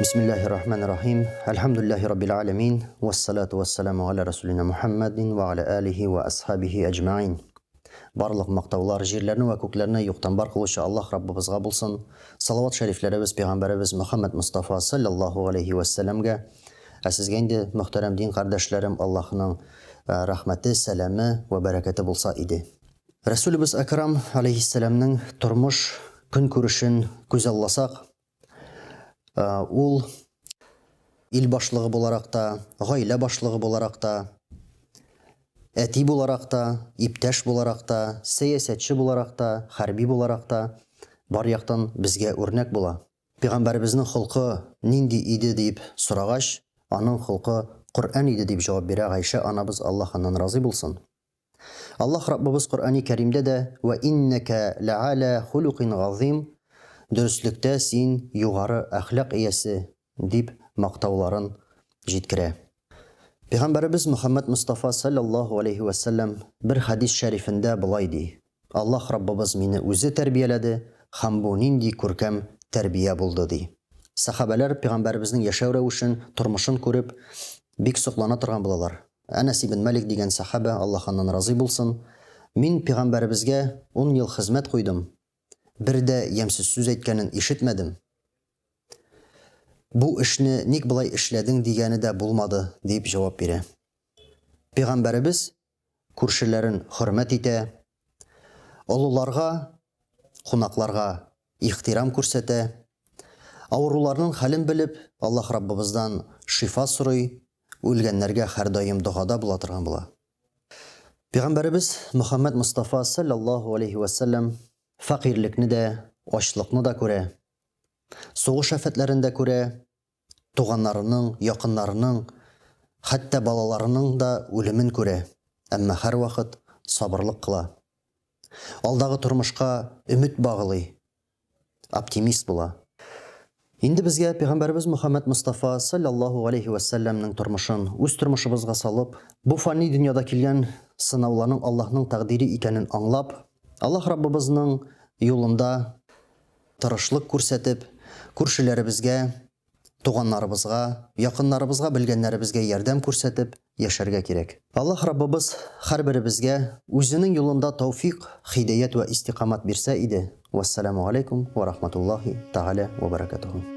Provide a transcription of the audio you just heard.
Бисмиллахир рахманир рахим. Әлхәмдүлилләһи раббил аламин. Вассалату вассаламу аля расулина Мухаммадин ва аля алихи ва асхабихи әҗмәин. Барлык мактаулар җирләрне вә күкләрне юктан бар кылучы Аллаһ Раббыбызга булсын. Салават шәрифләребез пәйгамбәребез Мөхәммәд Мостафа салләллаһу галәйһи вә сәлләмгә. Ә сезгә инде, мөхтәрәм дин кардәшләрем, Аллаһның рәхмәте, сәламе вә бәрәкәте булса иде. Рәсүлебез Әкрам галәйһиссәламнең тормыш, көнкүрешен күзалласак, ул ил башлыгы буларак та, гаилә башлыгы буларак та, әти буларак та, иптәш буларак та, сәясәтче буларак та, хәрби буларак та бар яктан безгә үрнәк була. Пәйгамбәребезнең холкы нинди иде дип сорагач, аның холкы Коръән иде дип җавап бирә Гайшә анабыз, Аллаһ аннан разый булсын. Аллаһ Раббыбыз Коръәни Кәримдә дә Вә иннәкә ләгалә хулукин газыйм, Дөреслектә син югары әхлак иясе, дип мактауларын җиткерә. Пәйгамбәребез Мөхәммәд Мостафа салләллаһу галәйһи вә сәлләм бер хәдис шәрифендә болай ди, Аллаһ Раббыбыз мине үзе тәрбияләде һәм бу нинди күркәм тәрбия булды, ди. Сәхабәләр пәйгамбәребезнең яшәү рәвешен, тормышын күреп, бик соклана торган булалар. Әнәс ибн Мәлик дигән сәхабә, Аллаһ аннан разый булсын, Мин пәйгамбәребезгә ун ел хезмәт куйдым, бер дә ямьсез сүз әйткәнен ишетмәдем. Бу эшне ник болай эшләдең дигәне дә булмады, дип җавап бирә. Пәйгамбәребез күршеләрен хөрмәт итә, олыларга, кунакларга ихтирам күрсәтә, авыруларның хәлен белеп, Аллаһ Раббыбыздан шифа сорый, үлгәннәргә һәрдаим догада була торган була. Пәйгамбәребез Мөхәммәд Мостафа салләллаһу алейһи вә сәлләм фәкыйрьлекне дә, ачлыкны да күрә, сугыш афәтләрен дә күрә, туганнарының, якыннарының, хәтта балаларының да үлемен күрә, әмма һәрвакыт сабырлык кыла. Алдагы тормышка өмет баглый, оптимист була. Инде безгә пәйгамбәребез Мөхәммәд Мостафа салләллаһу галәйһи вә сәлләмнең тормышын үз тормышыбызга салып, бу фани дөньяда килгән сынауларның Аллаһның тәкъдире икәнен аңлап, Аллаһ Раббыбызның юлында тырышлык күрсәтеп, күршеләребезгә, туганнарыбызга, якыннарыбызга, белгәннәребезгә ярдәм күрсәтеп яшәргә кирәк. Аллаһ Раббыбыз һәрберебезгә Үзенең юлында тәүфикъ, һидаять вә истикамат бирсә иде. Вәссәламү галәйкүм вә рахматуллаһи тәгалә вә бәрәкәтүһү.